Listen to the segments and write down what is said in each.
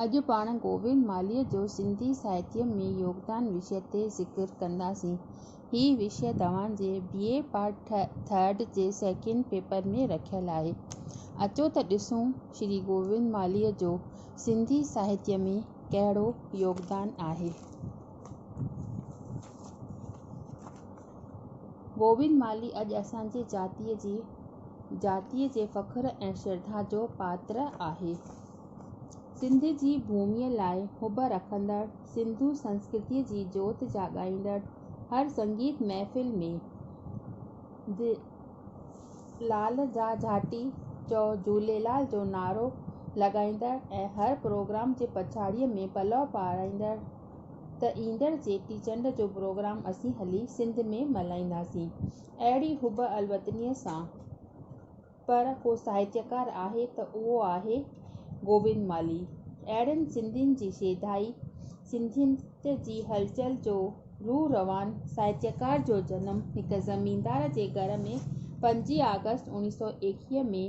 اڄ پاڻ گووند مالهيء جو سنڌي ساهتيه ۾ يوگدان وشيه تي ذڪر ڪنداسين. هي وشيه توهان جي بي اي پارٽ ٿرڊ جي سيڪنڊ پيپر ۾ رکيل آهي. اچو ته ڏسون شري گووند مالهيء جو سنڌي ساهتيه ۾ ڪهڙو يوگدان آهي. گووند مالهي اڄ اسان جي جاتيء جي فخر ۽ شرڌا جو پاتر آهي. سنڌ جي ڀوميء لاء حب رکندڙ، سنڌو سنسڪرتيء جي جوت جاڳائيندڙ، هر سنگيت محفل ۾ لال جا جهاٽي چئو جهوليلال جو نعرو لڳائيندڙ ۽ هر پروگرام جي پڇاڙيء ۾ پلئه پارائيندڙ ته ايندڙ چيٽي چنڊ جو پروگرام اسين هلي سنڌ ۾ ملهائينداسين. اهڙي حب الوطنيء سان پر ڪو ساهتيڪار آهي ته اهو آهي گوبند مالهي. اهڙن سنڌين جي شيدائي، سنڌيت جي هلچل جو روح روان ساهتيڪار جو جنم هڪ زميندار جي گهر ۾ پنجين آگسٽ 1921 ۾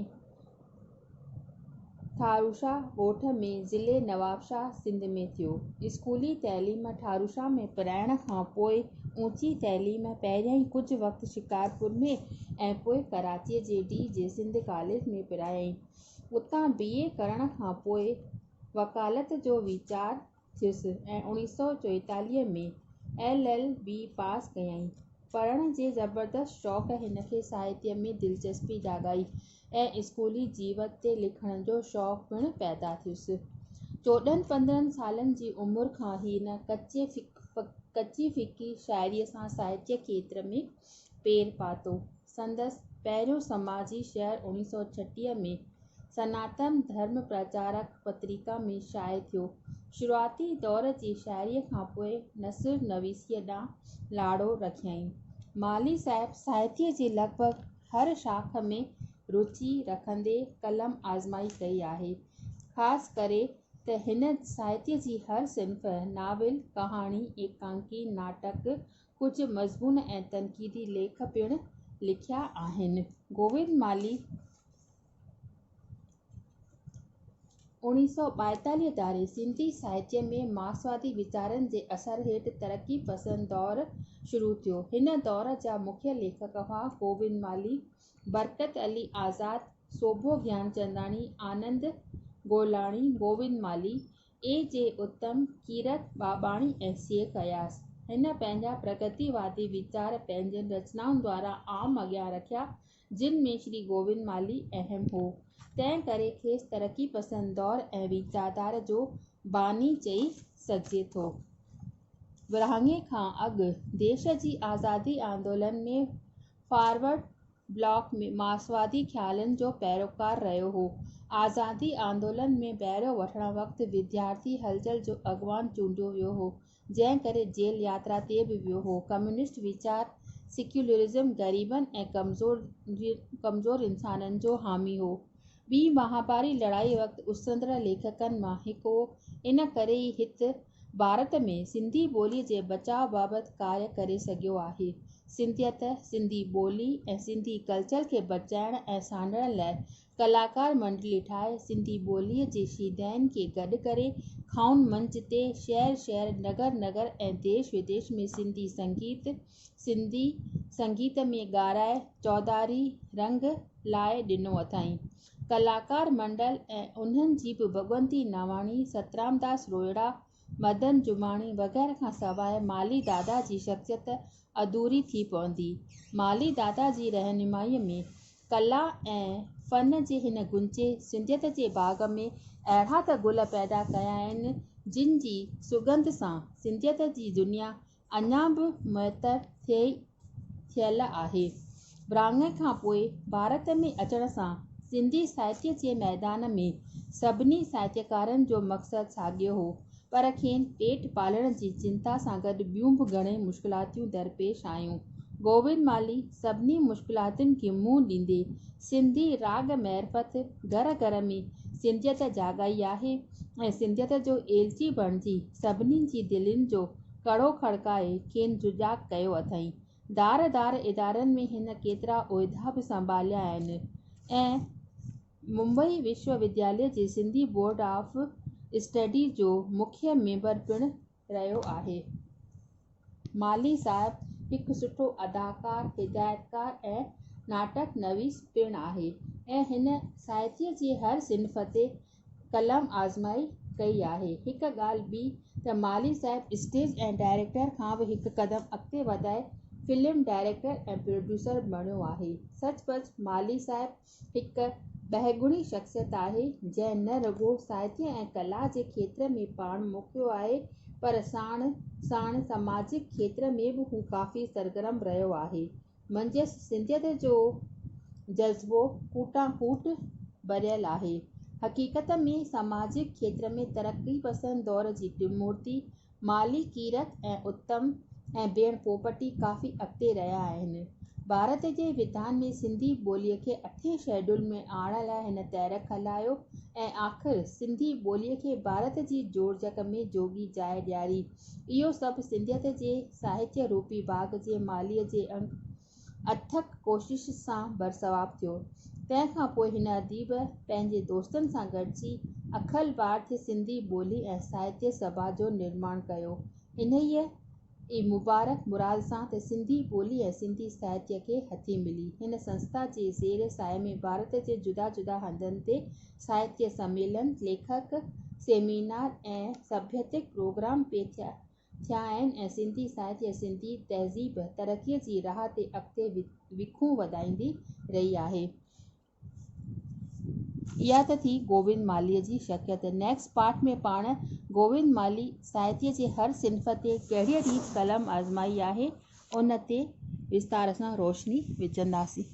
ٺاروشاه ڳوٺ ۾ ضلعي نوابشاهه سنڌ ۾ ٿيو. اسڪولي تعليم ٺاروشاه ۾ پرائڻ کان پوء اوچي تعليم پهريائين ڪجهه وقت شڪارپور ۾ ۽ پوء ڪراچيء جي ڊي جي سنڌ ڪاليج ۾ پرايائين. اتان بي اي ڪرڻ کان پوء وڪالت جو ويچار ٿيس ۽ 1944 ۾ ايل ايل بي پاس ڪيائين. پڙهڻ جي زبردست شوق هن کي ساهتيه ۾ دلچسپي جاڳائي ۽ اسڪولي جيوت تي لکڻ جو شوق پڻ پيدا ٿيس. چوڏهن پندرهن سالن جي عمر کان هن ڪچي ڦڪي شاعريء سان ساهتيه کيتر ۾ پير پاتو. سندس پهريون سماجي شعر 1936 ۾ سناتن ڌرم پرچارڪ پتريڪا ۾ شايع ٿيو. شروعاتي دور جي شاعريء کان پوء نثر نويسيء ڏانهن لاڙو رکيائين. مالهي صاحب ساهتيه جي لڳ ڀڳ هر شاخ ۾ رچي رکندي قلم آزمائي ڪئي آهي. خاص ڪري ته هن ساهتيه جي هر صنف، ناول، ڪهاڻي، ايڪانڪي، ناٽڪ، ڪجهه مضمون ۽ تنقيدي ليک پڻ لکيا آهن. گووند مالهي 1942 ڌاري سنڌي ساهتيه ۾ مارڪسوادي ويچارن جي اثر هيٺ ترقي پسند دور شروع ٿيو. هن دور جا مکيه ليکڪ هئا گووند مالهي، برڪت علي آزاد، سوڀو گيانچنداڻي، آنند گولاڻي، گووند مالهي، اي جي اتم، ڪيرت ٻاٻاڻي ۽ شيخ اياز. هن پنهنجا پرگتيوادي ويچار پنهنجين رچنائن دوارا عام اڳيان رکيا، جن ۾ شري گووند مالهي اهم هو. تنهن ڪري کيس ترقي پسند دور ۽ ويچاردار جو باني چئي سگهجي ٿو. ورهاڱي کان اڳ ديش جي آزادي آندولن ۾ فارورڊ بلاڪ ۾ مارڪسوادي خيالن جو پيروڪار رهيو هو. آزادي آندولن ۾ بهرو وٺڻ وقت وديارٿي هلچل جو اڳواڻ چونڊيو ويو هو، جنهن ڪري جيل ياترا تي به ويو هو. ڪميونسٽ ويچار، سيڪيولرزم، غريبن ۽ ڪمزور انسانن جو حامي هو. ٻي مهاڀاري لڙائي وقت اسرندڙ ليکڪن مان هڪ هو، ان ڪري ئي هت ڀارت ۾ سنڌي ٻوليء جي بچاء بابت ڪاريه ڪري سگهيو آهي. سنڌيت، سنڌي ٻولي ۽ سنڌي ڪلچر کي بچائڻ ۽ سانڍڻ لاء ڪلاڪار منڊلي ٺاهي سنڌي ٻوليء جي شيدائين کي گڏ ڪري کائون منچ تي شهر شهر، نگر نگر ۽ ديش وديش ۾ سنڌي سنگيت سنڌي سنگيت ۾ ڳارائي چوڌاري رنگ لائي ڏنو اٿائين. ڪلاڪار منڊل ۽ انهن جي به ڀڳونتي ناواڻي، سترامداس روهيڙا، مدن جماڻي وغيره کان سواء مالهي دادا جي شخصيت اڌوري ٿي پوندي. مالهي دادا جي رهنمائيء ۾ ڪلا ۽ فن جي هن غنچي سنڌيت جي باغ ۾ اهڙا ته گل پيدا ڪيا آهن، جن جي سڳنڌ سان سنڌيت جي دنيا اڃا به معطر ٿيل آهي. ورهاڱي کان پوء ڀارت ۾ اچڻ سان سنڌي ساهتيه جي ميدان ۾ سڀني ساهتيڪارن جو مقصد ساڳيو هو، پر کين پيٽ پالڻ جي چنتا سان گڏ ٻيون به گهڻيئي مشڪلاتون درپيش آيون. گوبند مالهي سڀني مشڪلاتن کي منهن ڏيندي سنڌي راڳ معرفت گهر گهر ۾ سنڌيت جاڳائي آهي ۽ سنڌيت جو ايلچي بڻجي سڀني جي دلين جو ڪڙو کڙڪائي کين سجاڳ ڪيو اٿائين. ڌار ڌار ادارن ۾ هن ڪيترا عهدا به سنڀاليا آهن ۽ ممبئي وشو ودياليه جي سنڌي بورڊ آف اسٽڊي جو مکيه ميمبر پڻ رهيو آهي. مالهي صاحب هڪ سٺو اداڪار، هدايتڪار ۽ ناٽڪ نويس پڻ آهي ۽ هن ساهتيه جي هر صنف تي قلم آزمائي ڪئي آهي. هڪ ڳالهه ٻي ته مالهي صاحب اسٽيج ۽ ڊائريڪٽر کان به هڪ قدم اڳتي وڌائي فلم ڊائريڪٽر ۽ پروڊيوسر بڻيو آهي. سچ پچ مالهي صاحب هڪ ٻهڳڻي شخصيت آهي، جنهن نه رڳو ساهتيه ۽ ڪلا جي کيتر ۾ پاڻ موکيو آهي، پر ساڻ ساڻ سماجڪ کيتر ۾ به هو ڪافي سرگرم رهيو آهي. منجهس سنڌيت جو جذبو ڪوٽان ڪوٽ ڀريل آهي. حقيقت ۾ سماجڪ کيتر ۾ ترقي پسند دور جي ٽرمورتي، مالهي ڪيرت ۽ اتم ۽ ڀيڻ پوپٽي ڪافي اڳتي رهيا آهن. ڀارت جي وڌان ۾ سنڌي ٻوليء کي اٺين شيڊول ۾ آڻڻ لاء هن تحرڪ هلايو ۽ آخر سنڌي ٻوليء کي ڀارت جي جوڙجڪ ۾ جوڳي جاء ڏياري. اهو سڀ سنڌيت جي ساهتيه روپي باغ جي مالهيء جي اٿڪ ڪوشش سان برثواب ٿيو. تنهن کان پوء هن اديب پنهنجي دوستن سان گڏجي اکل ڀارتيه سنڌي ٻولي ۽ ساهتيه سڀا جو نرماڻ ڪيو. انهيء ئي مبارڪ مراد سان ته سنڌي ٻولي ۽ سنڌي ساهتيه کي هٿي ملي. هن سنسٿا جي زير سايي ۾ ڀارت جي جدا جدا هنڌن تي ساهتيه سميلن، ليکڪ سيمينار ۽ سڀيتڪ پروگرام پئي ٿيا. ٿيا آهن ۽ سنڌي ساهتيه ۽ سنڌي تهذيب ترقيء جي راهه تي اڳتي وکون وڌائيندي رهي آهي. اها ته ٿي گووند مالهيء جي شخصيت. نيڪسٽ پارٽ ۾ پاڻ گووند مالهي ساهتيه جي هر صنف تي ڪهڙيء ريت قلم آزمائي آهي، ان تي وستار سان روشني وجهنداسين.